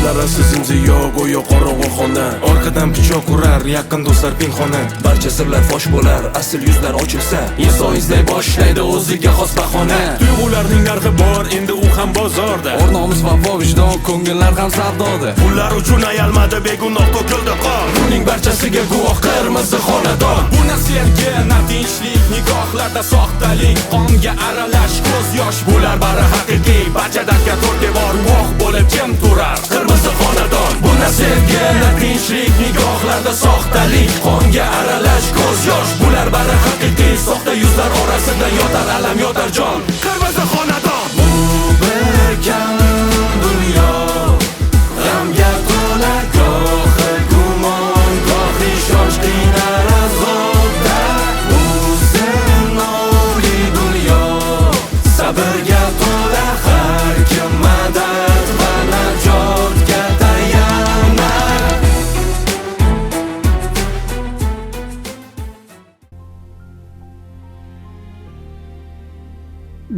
Ko'chalar zimziyo, go'yo qorong'u xona. Orqadan pichoq urar, yaqin do'stlar pinxona. Barcha sirlar fosh bo'lar, asl yuzlar ochilsa. Inson izlay boshlaydi o'ziga xos bahona. Tuyg'ularning narxi bor, endi u ham bozorda. Or-nomus va vijdon, ko'ngillar ham savdoda. Pullar uchun ayalmadi, begunoh to'kildi qon. Buning barchasiga guvoh qirmizi xonadon. Bu na sevgi, na tinchlik, nigohlarda soxtalik, qonga aralash ko'z yosh. Bular bari haqiqiy, barcha dardga to'rt devor guvoh bo'lib jim turar. Qirmizi xonadon. Bu na sevgi, na tinchlik, nigohlarda soxtalik, qonga aralash ko'z yosh. Bular bari haqiqiy, soxta yuzlar orasida yotar alam, yotar jon. Qirmizi xonadon. Bu bir kam dunyo, g'amga to'la, gohi gumon, gohi ishonch qiynar azobda. Bu sinovli dunyo, sabrga to'la, har kim madad va najotga tayanar.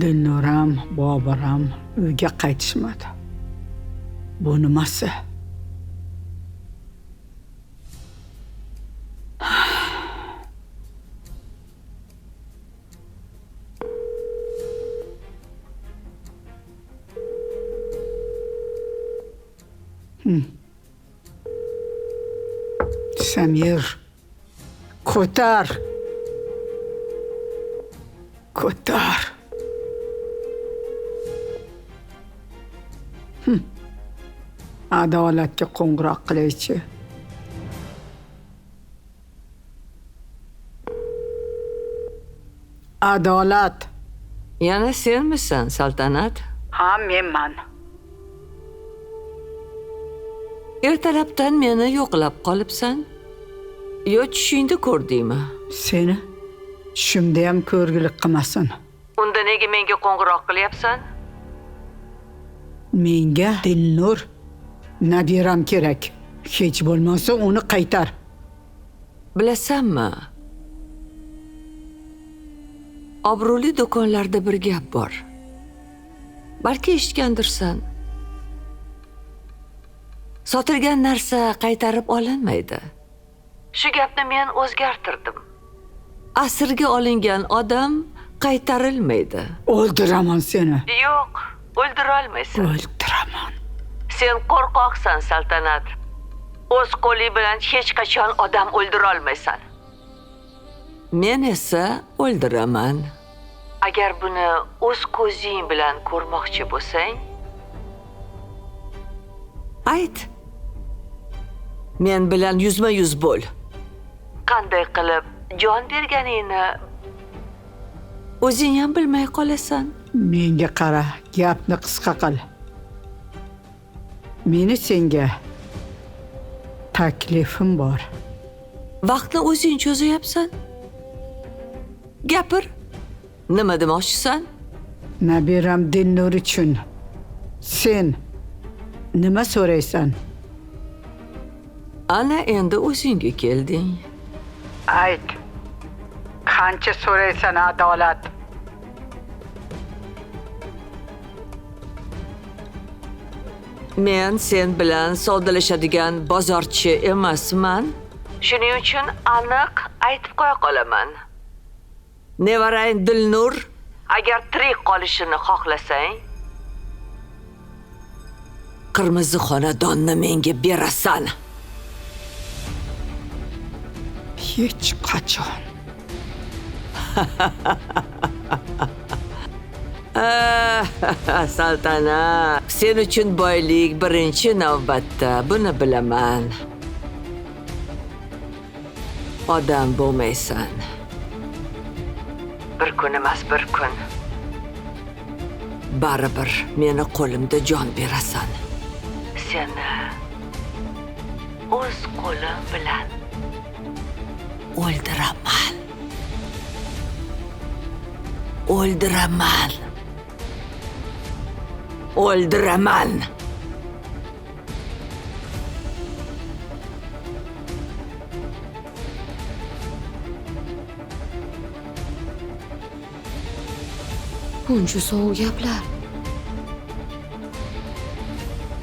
Dilnuram, Boburam uyga qaytishmadi. Bu nimasi? Samir, ko'tar. Ko'tar. Adolatga qo'ng'iroq qilaychi. Adolat. Yana senmisan, Saltanat? Ha, menman. Ertalabdan meni yo'qlab qolibsan. Yo tushingda ko'rdingmi? Seni tushimda ham ko'rgilik qilmasin. Unda nega menga qo'ng'iroq qilyapsan? Menga Dilnur nabiram kerak. Hech bo'lmasa uni qaytar. Bilasanmi? Obro'li do'konlarda bir gap bor. Balki eshitgandirsan. Sotilgan narsa qaytarib olinmaydi. Shu gapni men o'zgartirdim. Asirga olingan odam qaytarilmaydi. O'ldiraman seni. Yo'q, o'ldira olmaysan. O'ldiraman. Sen qo'rqoqsan, Saltanat. O'z qo'ling bilan hech qachon odam o'ldira olmaysan. Men esa o'ldiraman. Agar buni o'z ko'zing bilan ko'rmoqchi bo'lsang, ayt. Men bilan yuzma-yuz bo'l. Qanday qilib jon berganingni o'zing ham bilmay qolasan. Menga qara, gapni qisqa qil. Meni senga taklifim bor. Vaqtni o'zing cho'zayapsan. Gapir. Nima demoqchisan? Nabiram Dilnur uchun sen nima so'raysan? Ana endi o'zingga kelding. Ayt. Qancha so'raysan, Adolat? Men sen bilan savdolashadigan bozorchi emasman. Shuning uchun aniq aytib qo'ya qolaman. Nevarang Dilnur agar tirik qolishini xohlasang, qirmizi xonadonni menga berasan. Hech qachon. Saltanat, sen uchun boylik birinchi navbatda, buni bilaman. Odam bo'lmaysan. Bir kun emas, bir kun. Baribir meni qo'limda jon berasan. Seni o'z qo'lim bilan o'ldiraman. O'ldiraman. O'ldiraman. Buncha sovuq gaplar.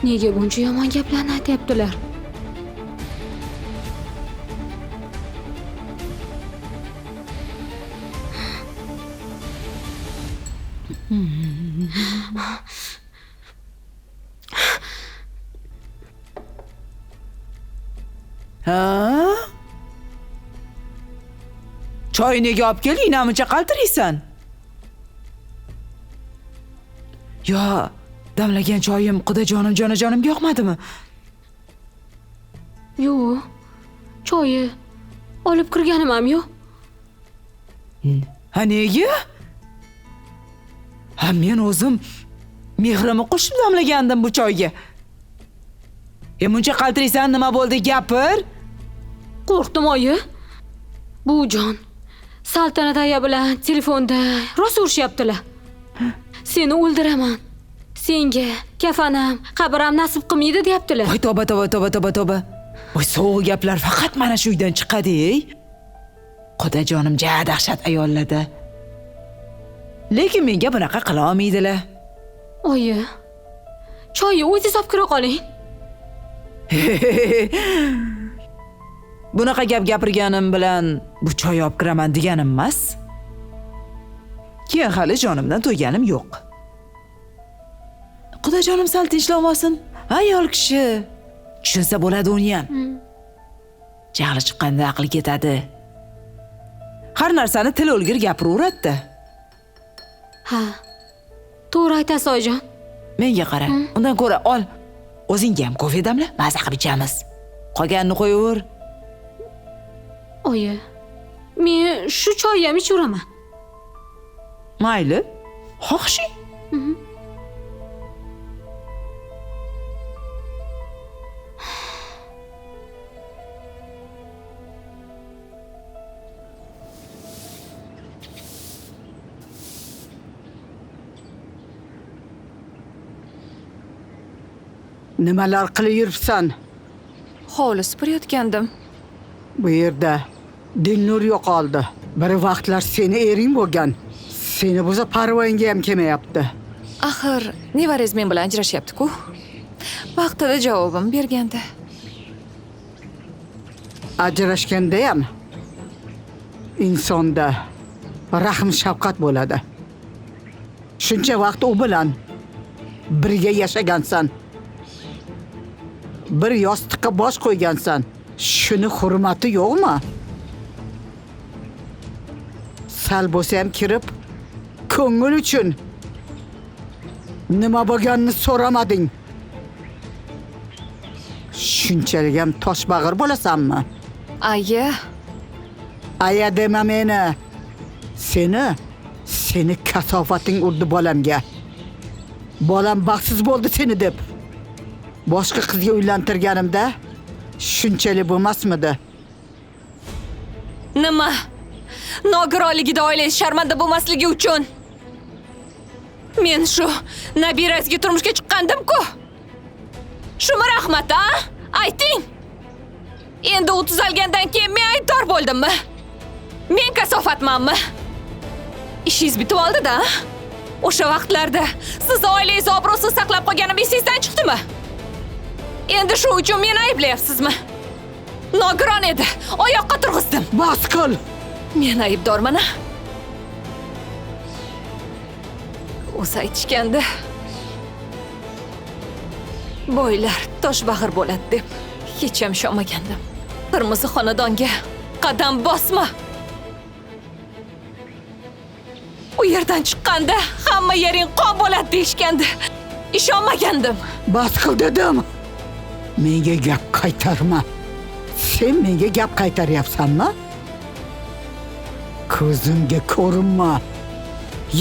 Nega buncha yomon gaplarni aytayaptilar? Ha? Choy nega olib kelding? Namuncha qaltiraysan? Yo, damlagan choyim qudajonim, jonajonimga yoqmadimi? Yo'q. Choyi olib kirganim ham yo'q. Ha, nega? Ha, men o'zim mehrimni qo'shib damlagandim bu choyga. Muncha qaltiraysan, nima bo'ldi, gapir? Qo'rqdim oyi. Buvijon Saltanat aya bilan telefonda rosa urishyaptilar. Seni o'ldiraman. Senga kafanam, qabrim nasib qilmaydi deyaptilar. Voy to'ba to'ba to'ba to'ba to'ba. Voy sovuq gaplar faqat mana shu uydan chiqadi, ey. Xudojonim, ja dahshat ayollarda. Lekin menga bunaqa qila olmaydilar. Oyi, choyni o'zingiz olib kira qoling. Bunaqa gap gapirganim bilan bu choy olib kiraman deganim emas. Keyin hali jonimdan to'yganim yo'q. Xudojonim sal tinchlanmasin. Ayol kishi tushunsa bo'ladi uni ham. Jahli chiqqanda aqli ketadi. Har narsani til o'lgir gapiraveradi-da. Ha. To'g'ri aytasiz oyijon. Menga qara. Undan ko'ra ol. O'zingga ham kofe damla, maza qilib ichamiz. Qolganini qo'yaver. Oyi, men shu choyni ham ichaveraman. Mayli, xohishing. Nimalar qilib yuribsan? Hovli supurayotgandim. Bu yerda Dilnur yo'qoldi. Bir vaqtlar seni ering bo'lgan. Seni bo'lsa parvoyingga ham kelmayapti. Axir nevarangiz men bilan ajrashyapti-ku. Vaqtida javobim bergandi. Ajrashganda ham insonda rahm shafqat bo'ladi. Shuncha vaqt u bilan birga yashagansan. Bir yostiqqa bosh qo'ygansan. Shuni hurmati yo'qmi? Sal bo'lsa ham kirib, ko'ngil uchun nima bo'lganini so'ramading. Shunchalik ham toshbag'ir bo'lasanmi? Aya. Aya dema meni. Seni kasofating urdi bolamga. Bolam baxtsiz bo'ldi seni deb. Boshqa qizga uylantirganimda shunchalik bo'lmasmidi? Nima? Nogironligida oilangiz sharmanda bo'lmasligi uchun men shu nabirasiga turmushga chiqqandim-ku. Shumi rahmat, a? Ayting. Endi u tuzalgandan keyin men aybdor bo'ldimmi? Men kasofatmanmi? Ishingiz bitib oldi-da. O'sha vaqtlarda siz oilangiz obro'sini saqlab qolganim esingizdan chiqdimi? Endi shu uchun meni ayblayapsizmi? Nogiron edi, oyoqqa turg'izdim. Bas qil. Men aybdorman-a? O'zi aytishganda boylar toshbag'ir bo'ladi deb hech ham ishonmagandim. Qirmizi xonadonga qadam bosma. U yerdan chiqqanda hamma yering qon bo'ladi deyishgandi. Ishonmagandim. Bas qil dedim. Menga gap qaytarma. Sen menga gap qaytaryapsanmi? Ko'zimga ko'rinma.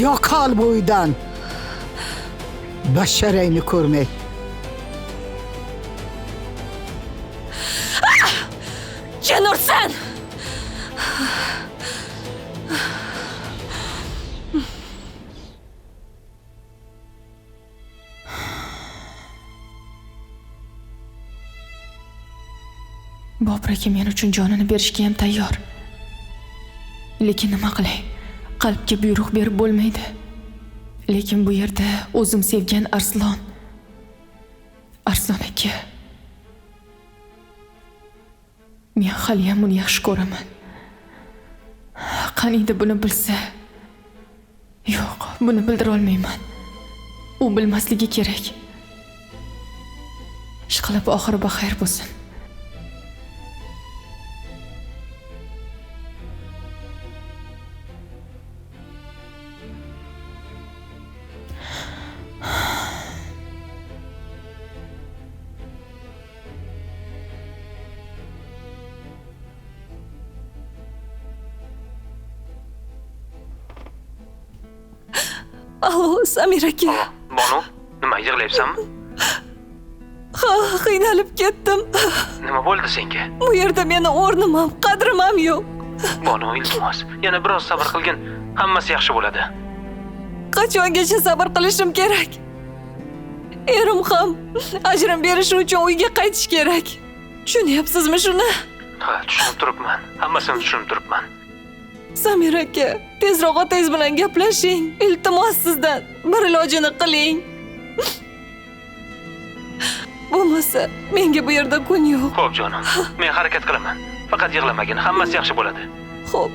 Yo'qol bu uydan. Basharangni ko'rmay. Jin ursin! Bobur aka men uchun jonini berishga ham tayyor. Lekin nima qilay? Qalbga buyruq berib bo'lmaydi. Lekin bu yerda o'zim sevgan Arslon. aka, men haliyam uni yaxshi ko'raman. Qaniydi buni bilsa. Yo'q, buni bildira olmayman. U bilmasligi kerak. Ishqilib oxiri baxayr bo'lsin. Alo, Samir aka. Bonu, nima yig'layapsanmi? Ha, qiynalib ketdim. Nima bo'ldi senga? Bu yerda meni o'rnim ham, qadrim ham yo'q. Bonu, iltimos, yana biroz sabr qilgin, hammasi yaxshi bo'ladi. Qachongacha sabr qilishim kerak? Erim ham ajrim berishi uchun uyga qaytish kerak. Tushunyapsizmi shuni? Ha, tushunib turibman. Hammasini tushunib turibman. Samir aka, tezroq otangiz bilan gaplashing. Iltimos sizdan, bir ilojini qiling. Bo'lmasa, menga bu yerda kun yo'q. Xo'p, jonim, men harakat qilaman. Faqat yig'lamagin, hammasi yaxshi bo'ladi. Xo'p.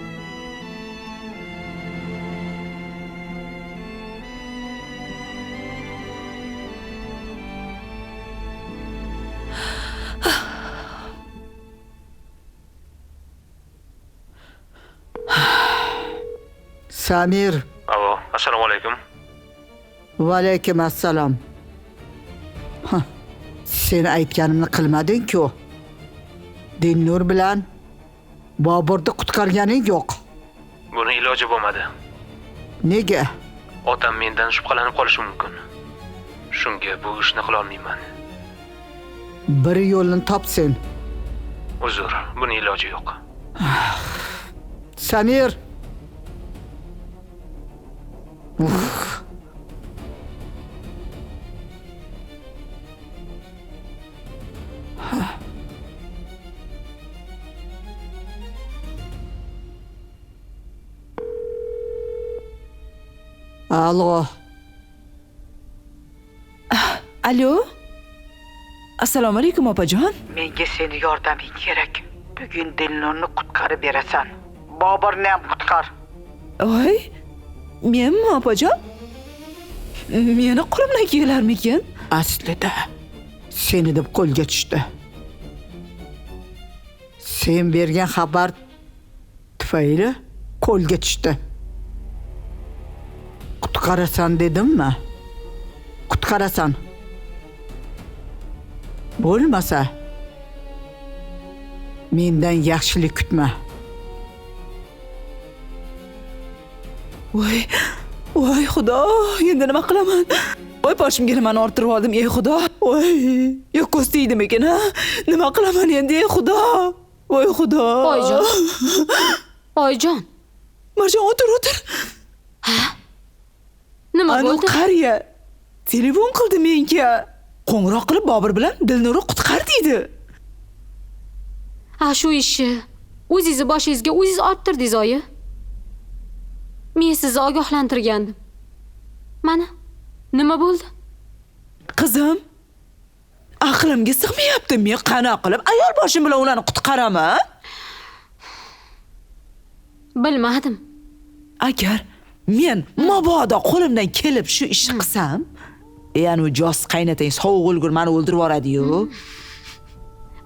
Samir. Alo, assalomu alaykum. Va alaykum assalom. Sen aytganimni qilmading-ku. Dilnur bilan Boburni qutqarganing yo'q. Buni iloji bo'lmadi. Nega? Otam mendan shubhalanib qolishi mumkin. Shunga bu ishni qila olmayman. Bir yo'lini top sen. Uzr, buni iloji yo'q. Samir. Uf. Alo. Alo. Assalomu alaykum opajon. Menga seni yordaming kerak. Bugun Dilnurni qutqarib berasan. Boburni ham qutqar. Voy. Menmi opajon? Meni qo'limdan kelarmikin? Aslida seni deb qo'lga tushdi. Sen bergan xabar tufayli qo'lga tushdi. Qutqarasan dedimmi? Qutqarasan. Bo'lmasa mendan yaxshilik kutma. Voy, voy Xudo, endi nima qilaman? Voy, boshimga nimani orttirib oldim, ey Xudo. Voy, yo'q ko'z tegdimikin, ha? Nima qilaman endi, ey Xudo? Voy Xudo. Oyijon. Oyijon. Marjon, o'tir, o'tir. Ha? Nima bo'ldi? Anu qariya telefon qildi menga. Qo'ng'iroq qilib Bobur bilan Dilnurni qutqar deydi. Ha, shu ishni o'zingizni boshingizga o'zingiz orttirdingiz, oyi. Men sizni ogohlantirgandim. Mana, nima bo'ldi? Qizim, aqlimga sig'mayapti. Men qana qilib ayol boshim bilan ularni qutqaraman? Bilmadim. Agar men mabodo qo'limdan kelib shu ishni qilsam, ya'ni u jos qaynatang sovuq o'lgur meni o'ldirib yuboradi-yu.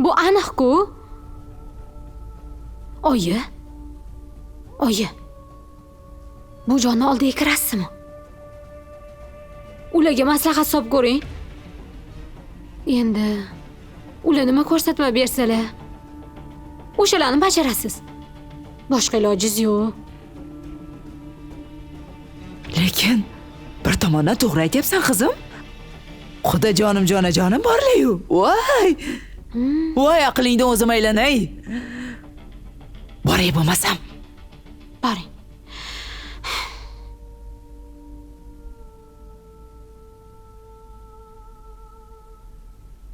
Bu aniq-ku. Oyi. Oyi. Bu jonni oldiga kirasizmi? Ularga maslahat solib ko'ring. Endi ular nima ko'rsatma bersalar, o'shalarni bajarasiz. Boshqa ilojingiz yo'q. Lekin bir tomondan to'g'ri aytyapsan, qizim. Xudojonim, jonajonim borlar-yu. Voy! Voy, aqlingdan o'zim aylanay. Boray bo'lmasam. Boring.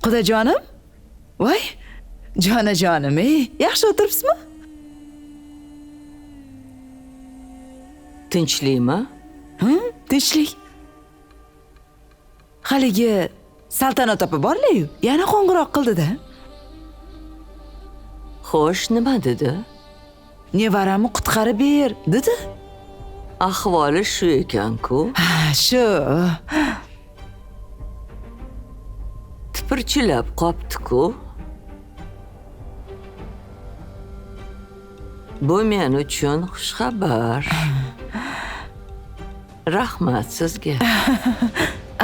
Xudojonim? Voy, jonajonim, ey, yaxshi o'tiribsizmi? Tinchlikmi? Tinchlik. Haligi Saltanat opa borlar-yu, yana qo'ng'iroq qildi-da. Xo'sh, nima dedi? Nevaramni qutqarib ber, dedi. Ahvoli shu ekan-ku. Ha, shu. Tipirchilab qopti-ku. Bu men uchun xushxabar. Rahmat sizga.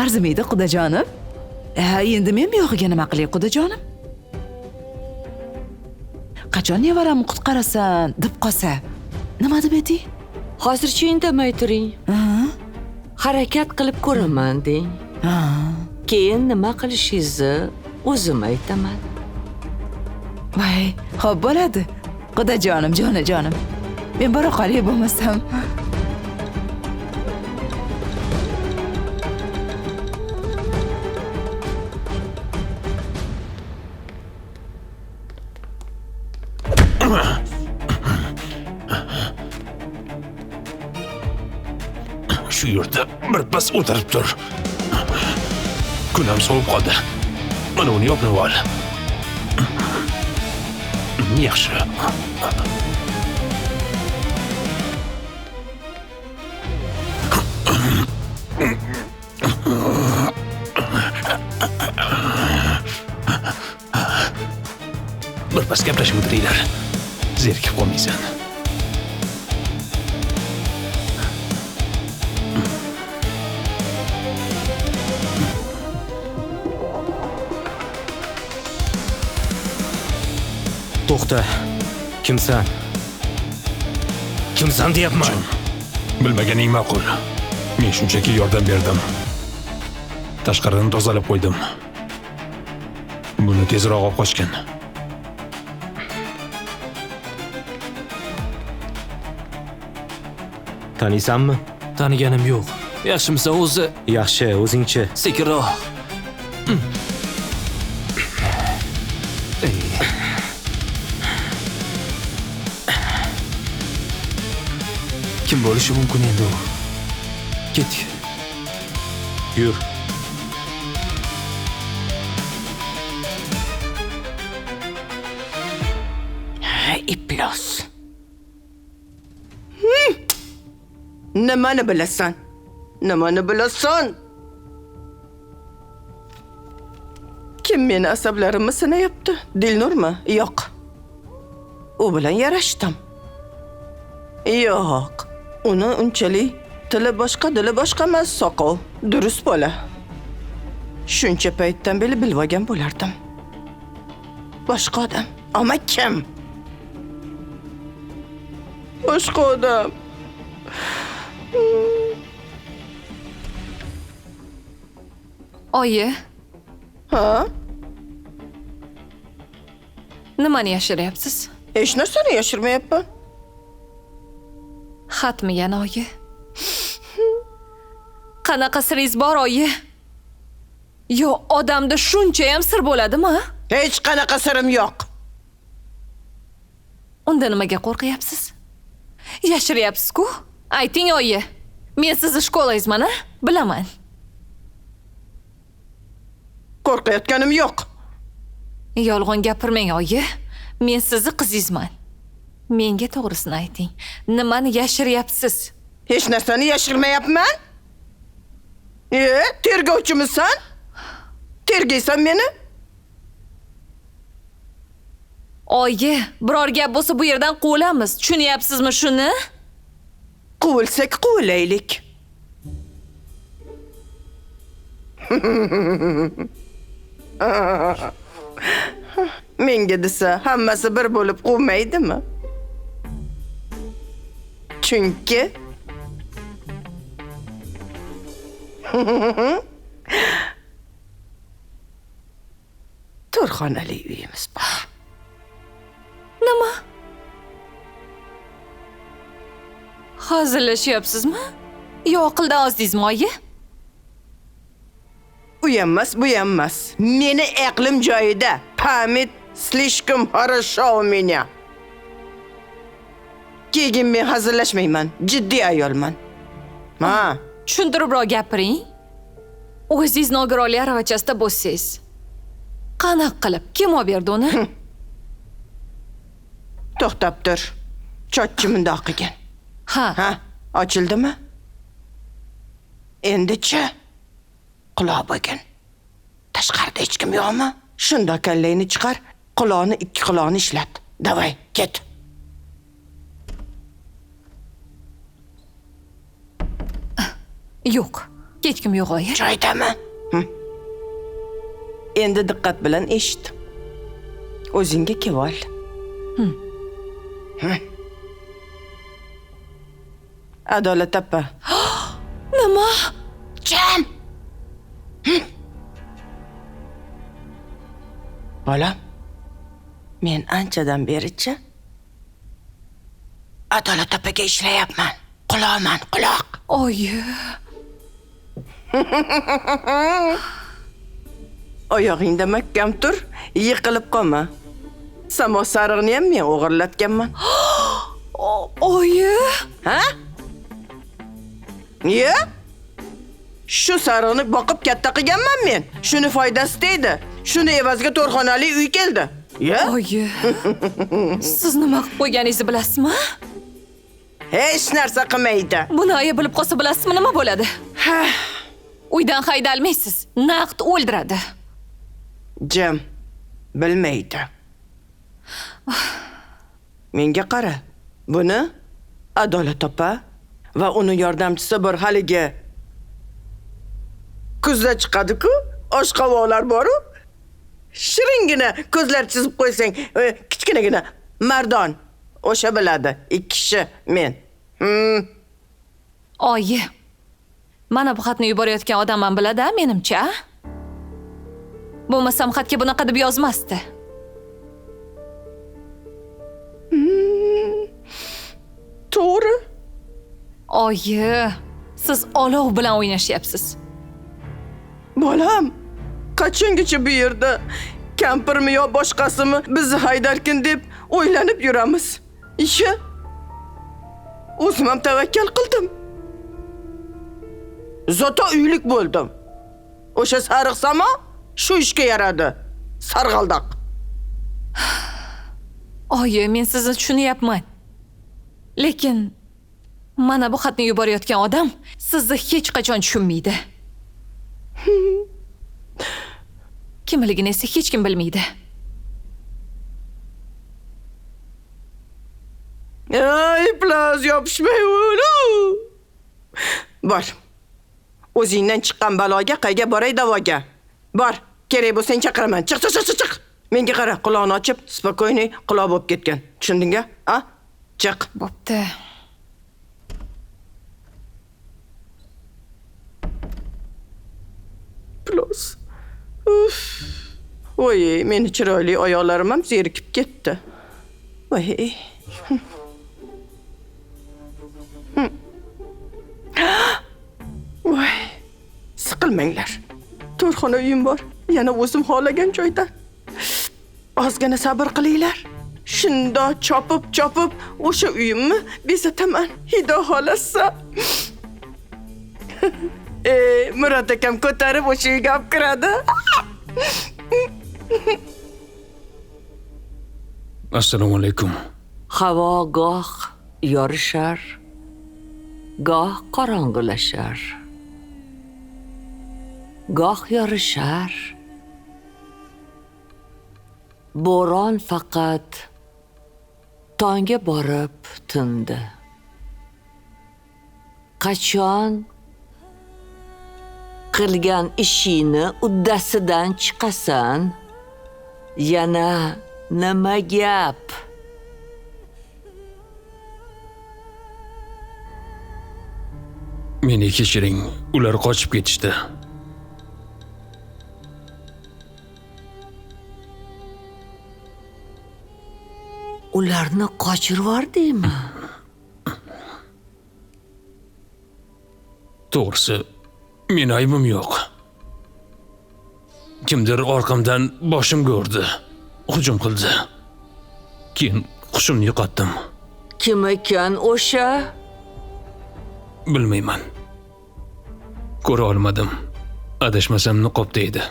Arzimaydi, qudajonim. Endi men bu yog'iga nima qilay, qudajonim? Qachon nevaramni qutqarasan deb qolsa, nima deb ayting? Hozircha indamay turing. Harakat qilib ko'raman deng. Keyin nima qilishingizni o'zim aytaman. Voy, xo'p bo'ladi. Qudajonim, jonajonim. Men bora qolay bo'lmasam. Shu yerda bir pas o'tirib tur. Kun ham sovib qoldi. Mana uni yopib ol. Yaxshi. Bir pas gaplashib o'tiringlar. Zerikib qolmaysan. To'xta. Kimsan? Kimsan deyapman. Bilmaganing ma'qul. Men shunchaki yordam berdim. Tashqarini tozalab qo'ydim. Buni tezroq olib qochgin. Taniysanmi? Taniganim yo'q. Yaxshimisan o'zi? Yaxshi, o'zingchi? Sekinroq. Kim bo'lishi mumkin endi u? Ketdik. Yur. Iflos. Nimani bilasan? Nimani bilasan? Kim meni asablarimni sinayapti? Dilnurmi? Yo'q. U bilan yarashdim. Yo'q. Uni unchalik tili boshqa, dili boshqa emas, soqov. Durust bola. Shuncha paytdan beri bilib olgan bo'lardim. Boshqa odam. Ammo kim? Boshqa odam. Oyi. Ha? Nimani yashiryapsiz? Hech narsani yashirmayapman. Xatmi yana oyi? Qanaqa siringiz bor oyi? Yo, odamda shuncha ham sir bo'ladimi? Hech qanaqa sirim yo'q. Unda nimaga qo'rqyapsiz? Yashiryapsiz-ku? Ayting oyi. Men sizni shkolangizman, a? Bilaman. Qo'rqayotganim yo'q. Yolg'on gapirmang oyi. Men sizni qizingizman. Menga to'g'risini ayting. Nimani yashiryapsiz? Hech narsani yashirmayapman. Tergovchimisan? Tergaysan meni? Oyi, biror gap bo'lsa bu yerdan quvilamiz. Tushunyapsizmi shuni? Quvilsak quvilaylik. Menga desa hammasi bir bo'lib quvmaydimi? Chunki to'rt xonali uyimiz bor. Nima? Hazillashyapsizmi? Yo, aqldan ozdingizmi, oyi? U emas, bu emas. Meni aqlim joyida. Память слишком хорошо у меня. Keyin men hazillashmayman. Jiddiy ayolman. Ha, tushuntiribroq gapiring. O'zingiz nogironlik aravachasida bo'lsangiz. Qanaqa qilib? Kim olib berdi uni? To'xtab tur. Cho'chchi mundoq qilgin. Ha. Ha, ochildimi? Endichi quloq bo'lgin. Tashqarida hech kim yo'qmi? Shunda kallangni chiqar, quloqni ikki quloqni ishlat. Davay, ket. Yo'q, hech kim yo'q oyi. Joyidami? Endi diqqat bilan eshit. O'zingga kevol. Adolat opa. Nima? Jim. Bolam, men anchadan bericha Adolat opaga ishlayapman. Quloqman, quloq. Oyi. Oyog'ingda mahkam tur, yiqilib qolma. Samo sarig'ini ham men o'g'irlatganman. Oyi. Ha? Niye? Shu sarig'ini boqib katta qilganman men. Shuni foydasi tegdi. Shuni evaziga to'rxonali uy keldi. Ya? Oyi. Siz nima qilib qo'yganingizni bilasizmi? Hech narsa qilmaydi. Buni oyi bilib qolsa bilasizmi nima bo'ladi? Ha. Uydan haydalmaysiz. Naqd o'ldiradi. Jim. Bilmaydi. Menga qara. Buni Adolat opa va uni yordamchisi bir haligi kuzda chiqadi-ku, oshqovoqlar bor-u. Shiringina ko'zlar chizib qo'ysang, kichkinagina mardon o'sha biladi. Ikki kishi men. Oyi. Mana bu xatni yuborayotgan odam ham biladi, menimcha. Bo'lmasam xatga bunaqa deb yozmasdi. To'g'ri. Oyi, siz olov bilan o'ynashyapsiz. Bolam, qachongacha bu yerda kampirmi yo boshqasimi bizni haydarkin deb o'ylanib yuramiz? Ishi. O'zim ham tavakkal qildim. Zato uylik bo'ldim. O'sha sariq samo shu ishga yaradi. Sarg'aldoq. Oyi, men sizni tushunyapman. Lekin mana bu xatni yuborayotgan odam sizni hech qachon tushunmaydi. Kimligini esa hech kim bilmaydi. Ay, iflos yopishmay o'lu. Bor. O'zingdan chiqqan baloga qayga boray davoga. Bor, kerak bo'lsa chaqiraman. Chiq, chiq, chiq, chiq. Menga qara, quloqni ochib, spokoyniy quloq bo'lib ketgan. Tushundingmi? A? Chiq. Bo'pti. Plus. Uf. Voy, meni chiroyli oyoqlarim ham zerikib ketdi. Voy. Voy. Siqilmanglar. To'rxona uyim bor. Yana o'zim xohlagan joyda. Ozgina sabr qilinglar. Shunda chopib-chopib o'sha uyimni bezataman. Xudo xolasa. Murod akam ko'tarib o'sha uyga olib kiradi. Assalomu alaykum. Havo goh yorishar, goh qorong'ilashar. Goh yorishar. Bo'ron faqat tongga borib tindi. Qachon qilgan ishingni uddasidan chiqasan? Yana nima gap? Meni kechiring, ular qochib ketishdi. Ularni qochirib yubordingmi? To'g'risi, men aybim yo'q. Kimdir orqamdan boshimga urdi, hujum qildi. Keyin hushimni yo'qotdim. Kim ekan o'sha? Bilmayman. Ko'ra olmadim. Adashmasam niqobda edi.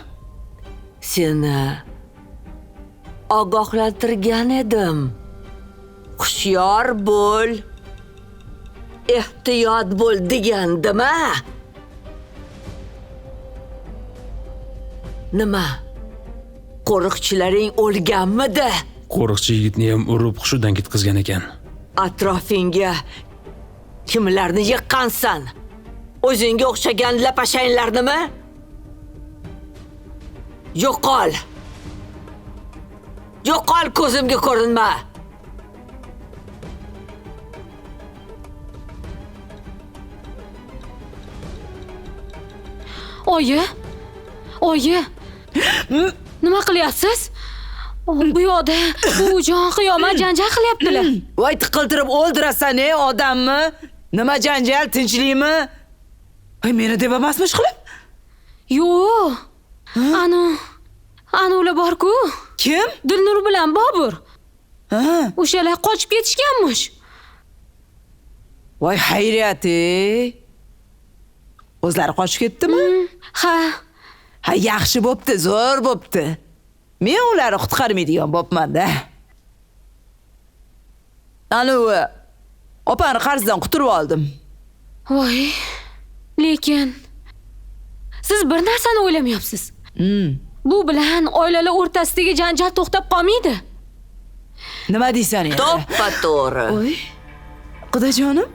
Seni ogohlantirgan edim. Hushyor bo'l, ehtiyot bo'l degandim-a? Nima? Qo'riqchilaring o'lganmidi? Qo'riqchi yigitni ham urib hushidan ketqizgan ekan. Atrofingga kimlarni yiqqansan? O'zingga o'xshagan lapashanglarnimi? Yo'qol! Yo'qol, ko'zimga ko'rinma! Oyi! Oyi! Nima qilyapsiz? Bu yoqda buvijon qiyomat janjal qilyaptilar. Voy, tiqiltirib o'ldirasan, ey odammi? Nima janjal, tinchlikmi? Voy, meni deb emasmish qilib? Yo'q. Anu ular bor-ku. Kim? Dilnur bilan Bobur. O'shalar qochib ketishganmish. Voy, hayriyat, ey. O'zlari qochib ketdimi? Ha. Ha, yaxshi bo'pti, zo'r bo'pti. Men ularni qutqarmaydigan bo'pman-da. Anu opani qarzdan qutulib oldim. Voy, lekin siz bir narsani o'ylamayapsiz. Bu bilan oilalar o'rtasidagi janjal to'xtab qolmaydi. Nima deysan endi? To'ppa-to'g'ri. Voy, Xudojonim.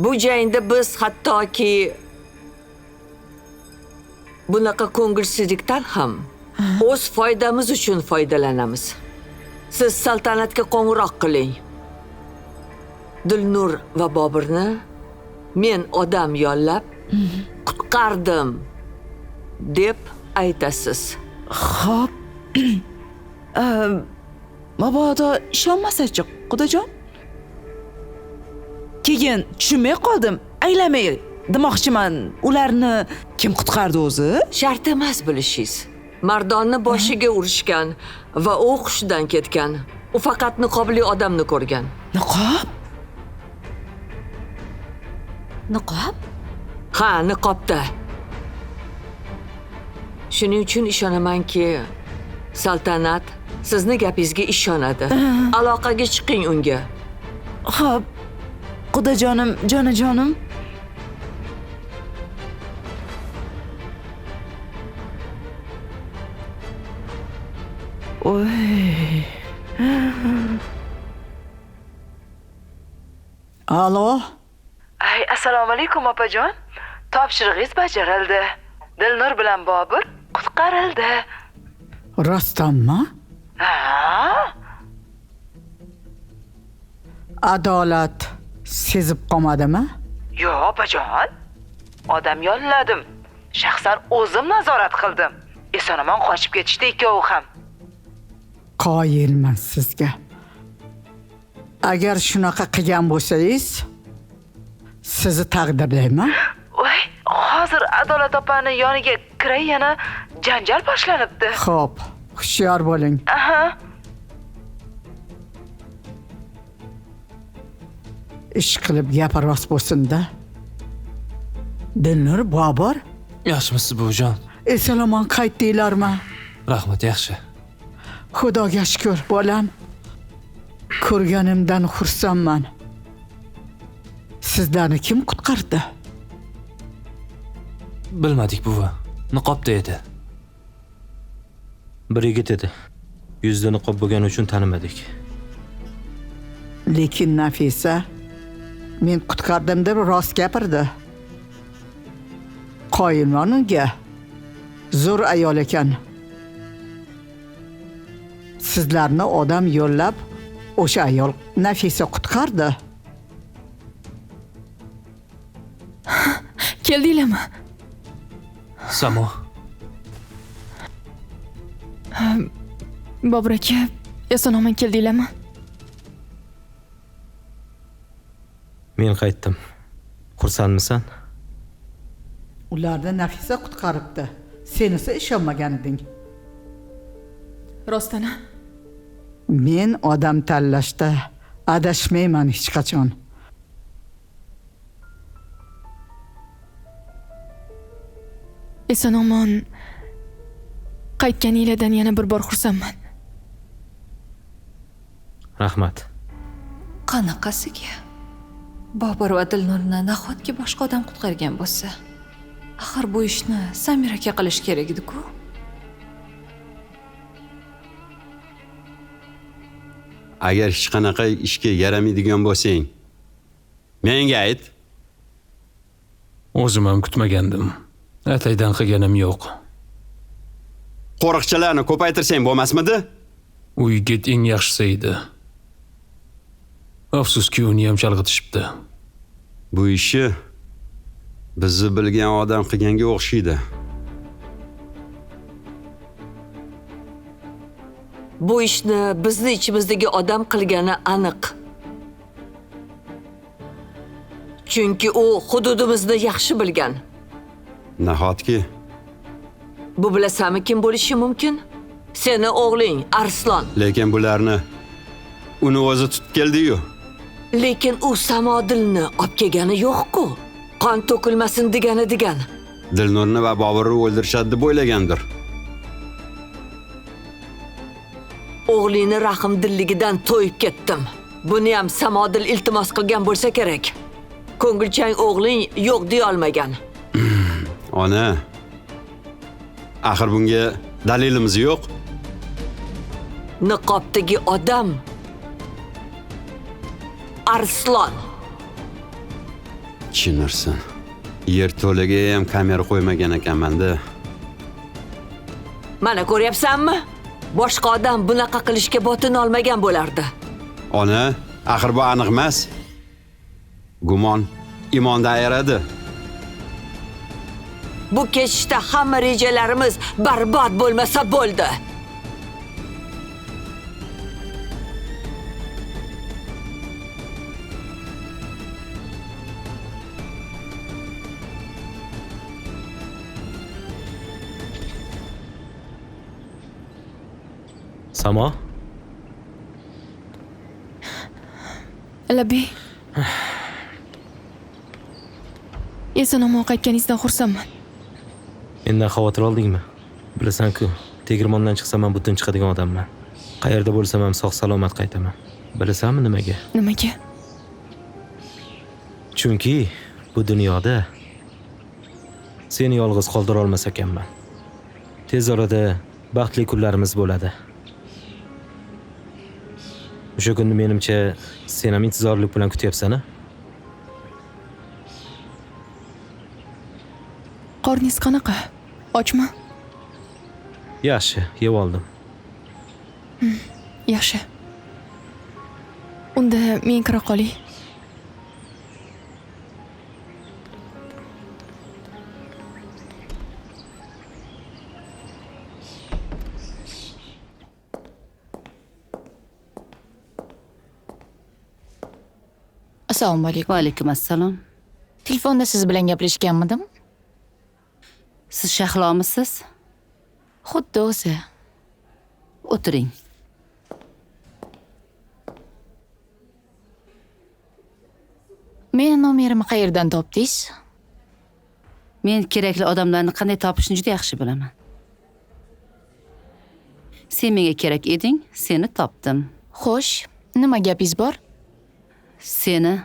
Bu jangda biz hattoki bunaqa ko'ngilsizlikdan ham o'z foydamiz uchun foydalanamiz. Siz saltanatga qo'ng'iroq qiling. Dilnur va Boburni men odam yollab qutqardim deb aytasiz. Xo'p. Mabodo ishonmasa-chi, Xudojon? Keyin tushunmay qoldim. Aylamay demoqchiman, ularni kim qutqardi o'zi? Shart emas bilishingiz. Mardonni boshiga urishgan va u hushidan ketgan. U faqat niqobli odamni ko'rgan. Niqob? Niqob? Ha, niqobda. Shuning uchun ishonamanki, saltanat sizni gapingizga ishonadi. Aloqaga chiqing unga. Xo'p. Xudojonim, jonajonim. Oy. Alo. Ay, assalomu alaykum opajon. Topshirig'ingiz bajarildi. Dilnur bilan Bobur qutqarildi. Rostdanmi? Ha? Adolat sezib qolmadimi? Yo'q, opajon. Odam yolladim. Shaxsan o'zim nazorat qildim. Eson-omon qochib ketishdi ikkovi ham. Qoyilman sizga. Agar shunaqa qilgan bo'lsangiz, sizni taqdirlayman. Voy, hozir Adolat opani yoniga kiray, yana janjal boshlanibdi. Xo'p, hushyor bo'ling. Aha. Ish qilib gapi rost bo'lsin-da. Dilnur, Bobur, yaxshimisiz buvijon? Eson-omon qaytdinglarmi? Rahmat, yaxshi. Xudoga shukr, bolam. Ko'rganimdan xursandman. Sizlarni kim qutqardi? Bilmadik buva. Niqobda edi. Bir yigit edi. Yuzida niqob bo'lgani uchun tanimadik. Lekin Nafisa men qutqardim deb rost gapirdi. Qoyilman unga. Zo'r ayol ekan. Sizlarni odam yo'llab o'sha ayol Nafisa qutqardi. Keldinglarmi? Samo. Bobur aka, eson-omon keldinglarmi? Men qaytdim. Xursandmisan? Ularni Nafisa qutqaribdi. Sen esa ishonmagan eding. Rostdan? Men odam tanlashda adashmayman hech qachon. Eson-omon qaytganinglardan yana bir bor xursandman. Rahmat. Qanaqasiga? Bobur va Dilnurni nahotki boshqa odam qutqargan bo'lsa? Axir bu ishni Samir aka qilish kerak edi-ku. Agar hech qanaqa ishga yaramaydigan bo'lsang, menga ayt. O'zim ham kutmagandim. Ataydan qilganim yo'q. Qo'riqchilarni ko'paytirsang bo'lmasmidi? U yigit eng yaxshisi edi. Afsuski uni ham chalg'itishibdi. Bu ishi bizni bilgan odam qilganga o'xshaydi. Bu ishni bizni ichimizdagi odam qilgani aniq. Chunki u hududimizni yaxshi bilgan. Nahotki? Bu bilasanmi kim bo'lishi mumkin? Seni o'g'ling Arslon. Lekin bularni uni o'zi tutib keldi-yu. Lekin u Samodilni olib kelgani yo'q-ku. Qon to'kilmasin degani degan. Dilnurni va Boburni o'ldirishadi deb o'ylagandir. O'g'lingni rahmdilligidan to'yib ketdim. Buni ham Samodil iltimos qilgan bo'lsa kerak. Ko'ngilchang o'g'ling yo'q deya olmagan. Ona, axir bunga dalilimiz yo'q. Niqobdagi odam Arslon. Chinarsan. Yerto'laga ham kamera qo'ymagan ekanman-da. Mana ko'ryapsanmi? Boshqa odam bunaqa qilishga botin olmagan bo'lardi. Ona, axir bu aniq emas. Gumon imondan ayiradi. Bu kechishda hamma rejalarimiz barbod bo'lmasa bo'ldi. Samo? Labbay. Eson-omon qaytganingizdan xursandman. Mendan xavotir oldingmi? Bilasan-ku, tegirmondan chiqsam ham butun chiqadigan odamman. Qayerda bo'lsam ham sog' salomat qaytaman. Bilasanmi nimaga? Nimaga? Chunki bu dunyoda seni yolg'iz qoldira olmas ekanman. Tez orada baxtli kunlarimiz bo'ladi. O'sha kunni menimcha sen ham intizorlik bilan kutyapsan-a? Qorningiz qanaqa? Ochmi? Yaxshi, yeb oldim. Yaxshi. Unda men kira qolay. Assalomu alaykum. Va alaykum assalom. Telefonda siz bilan gaplashganmidim? Siz Shahlomisiz? Xuddi o'zi. O'tiring. Meni nomerimni qayerdan topdingiz? Men kerakli odamlarni qanday topishni juda yaxshi bilaman. Sen menga kerak eding, seni topdim. Xo'sh, nima gapingiz bor? Seni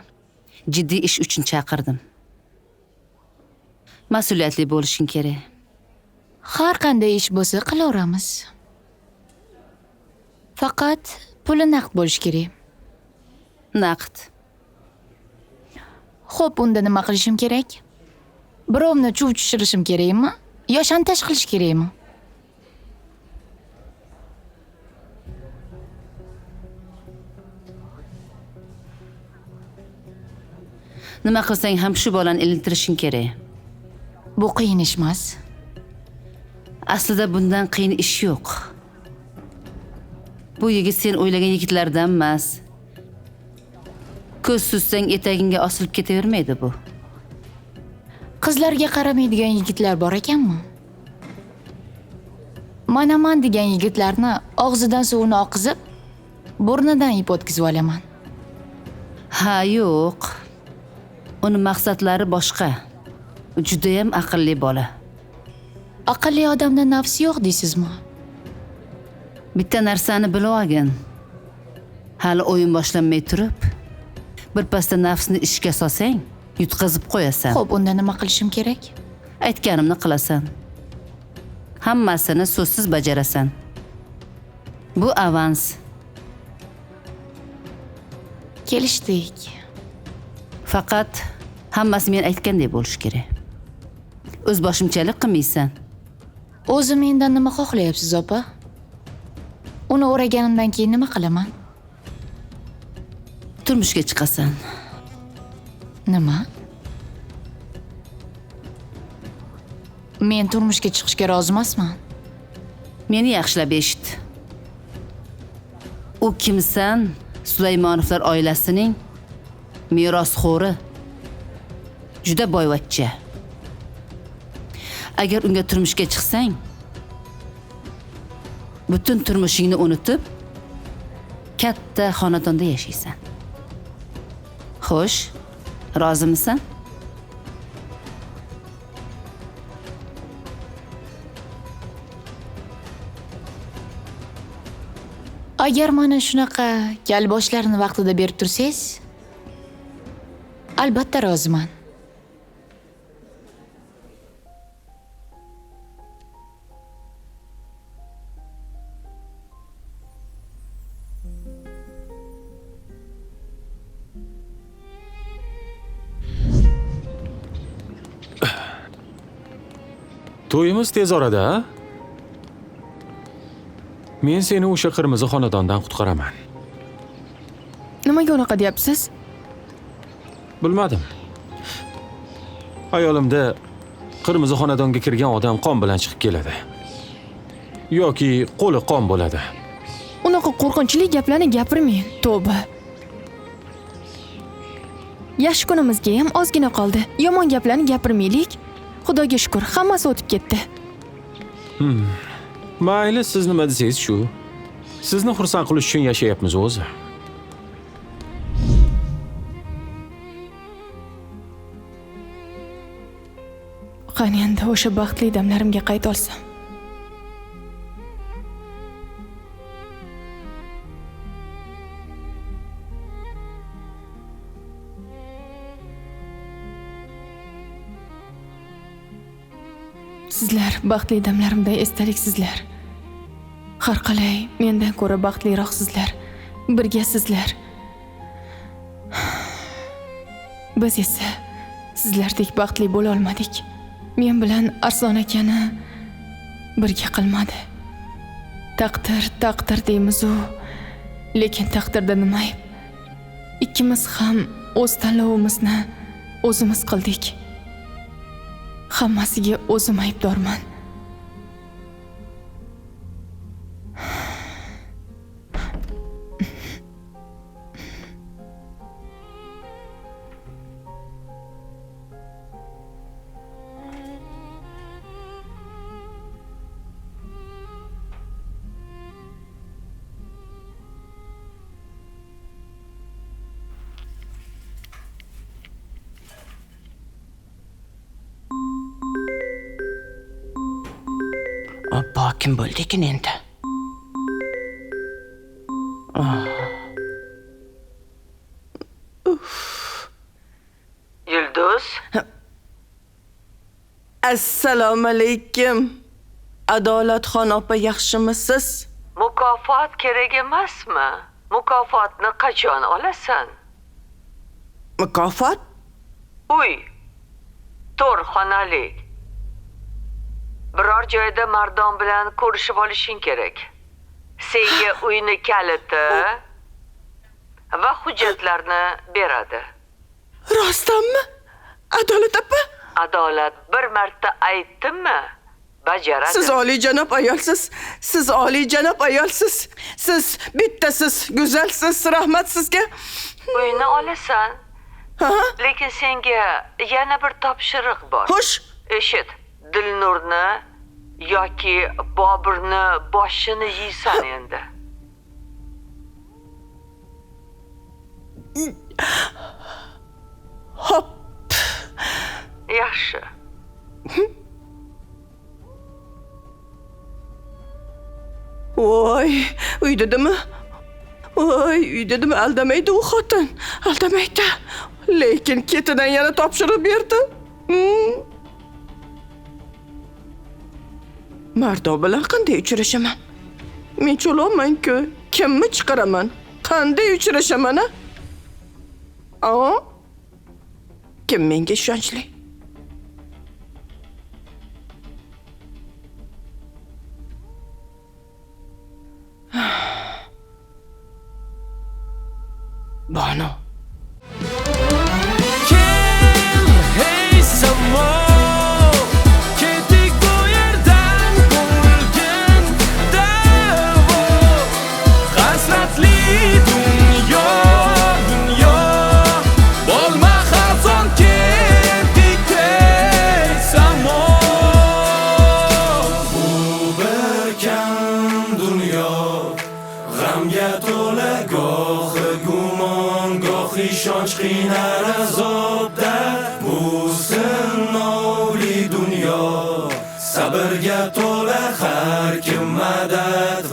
jiddiy ish uchun chaqirdim. Mas'uliyatli bo'lishing kerak. Har qanday ish bo'lsa qilaveramiz. Faqat puli naqd bo'lishi kerak. Naqd. Xo'p, unda nima qilishim kerak? Birovni chuv tushirishim kerakmi? Yo shantaj qilish kerakmi? Nima qilsang ham shu bolani ilintirishing kerak. Bu qiyin ish emas. Aslida bundan qiyin ish yo'q. Bu yigit sen o'ylagan yigitlardan emas. Ko'z suzsang etagingga osilib ketavermaydi bu. Qizlarga qaramaydigan yigitlar bor ekanmi? Manaman degan yigitlarni og'zidan suvini oqizib, burnidan ip o'tkazib olaman. Ha, yo'q. Uni maqsadlari boshqa. Juda ham aqlli bola. Aqlli odamda nafs yo'q deysizmi? Bitta narsani bilib olgin. Hali o'yin boshlanmay turib, bir pasda nafsni ishga solsang, yutqazib qo'yasan. Xo'p, unda nima qilishim kerak? Aytganimni qilasan. Hammasini so'zsiz bajarasan. Bu avans. Kelishdik. Faqat hammasi men aytgandek bo'lishi kerak. O'z boshimchalik qilmaysan. O'zi mendan nima xohlayapsiz, opa? Uni o'raganimdan keyin nima qilaman? Turmushga chiqasan. Nima? Men turmushga chiqishga rozi emasman. Meni yaxshilab eshit. U kimsan? Sulaymonovlar oilasining merosxo'ri. Juda boyvachcha. Agar unga turmushga chiqsang, butun turmushingni unutib, katta xonadonda yashaysan. Xo'sh, rozimisan? Agar mana shunaqa kalboshlarni vaqtida berib tursangiz, albatta roziman. To'yimiz tez orada, a? Men seni o'sha qirmizi xonadondan qutqaraman. Nimaga unaqa deyapsiz? Bilmadim. Hayolimda qirmizi xonadonga kirgan odam qon bilan chiqib keladi. Yoki qo'li qon bo'ladi. Unaqa qo'rqinchli gaplarni gapirmang, tavba. Yaxshi kunimizga ham ozgina qoldi. Yomon gaplarni gapirmaylik. Xudoga shukr, hammasi o'tib ketdi. Mayli, siz nima desangiz shu. Sizni xursand qilish uchun yashayapmiz o'zi. Qani endi o'sha baxtli damlarimga qayta olsam. Sizlar baxtli damlarimda esdaliksizlar. Har qalay mendan ko'ra baxtliroqsizlar. Birgasizlar. Biz esa sizlardek baxtli bo'la olmadik. Men bilan Arslon akani birga qilmadi. Taqdir, taqdir deymiz-u, lekin taqdirda nima ayb? Ikkimiz ham o'z tanlovimizni o'zimiz qildik. Hammasiga o'zim aybdorman. Obbo, kim bo'ldi ekan endi? Yulduz. Assalomu alaykum. Adolatxon opa, yaxshimisiz? Mukofot kerak emasmi? Mukofotni qachon olasan? Mukofot? Uy. 4 xonalik. Biror joyda Mardon bilan ko'rishib olishing kerak. Senga uyni kaliti va hujjatlarni beradi. Rostdanmi? Adolat opa? Adolat bir marta aytdimmi? Bajaradi. Siz oliyjanob ayolsiz. Siz oliyjanob ayolsiz. Siz bittasiz, go'zalsiz. Rahmat sizga. Uyni olasan. Lekin senga yana bir topshiriq bor. Xo'sh. Eshit. Dilnurni yoki Boburni boshini yeysan endi. Hop. Yaxshi. Voy, uy dedimi? Voy, uy dedimi? Aldamaydi u xotin. Aldamaydi. Lekin ketidan yana topshirib berdi. Mardon bilan qanday uchrashaman? Men cho'loqman-ku. Kimni chiqaraman? Qanday uchrashaman, a? A? Kim menga ishonchli? Banu. Kel, hey samo, ketik bu yerdan bo'lgin davo. Hasratli dunyo, dunyo, bo'lma xazon, ketik ey samo. Bu bir kam dunyo, g'amga to'la, gohi gumon, gohi ishonch qiynar azobda. Bu sinovli dunyo, sabrga to'la, har kim madad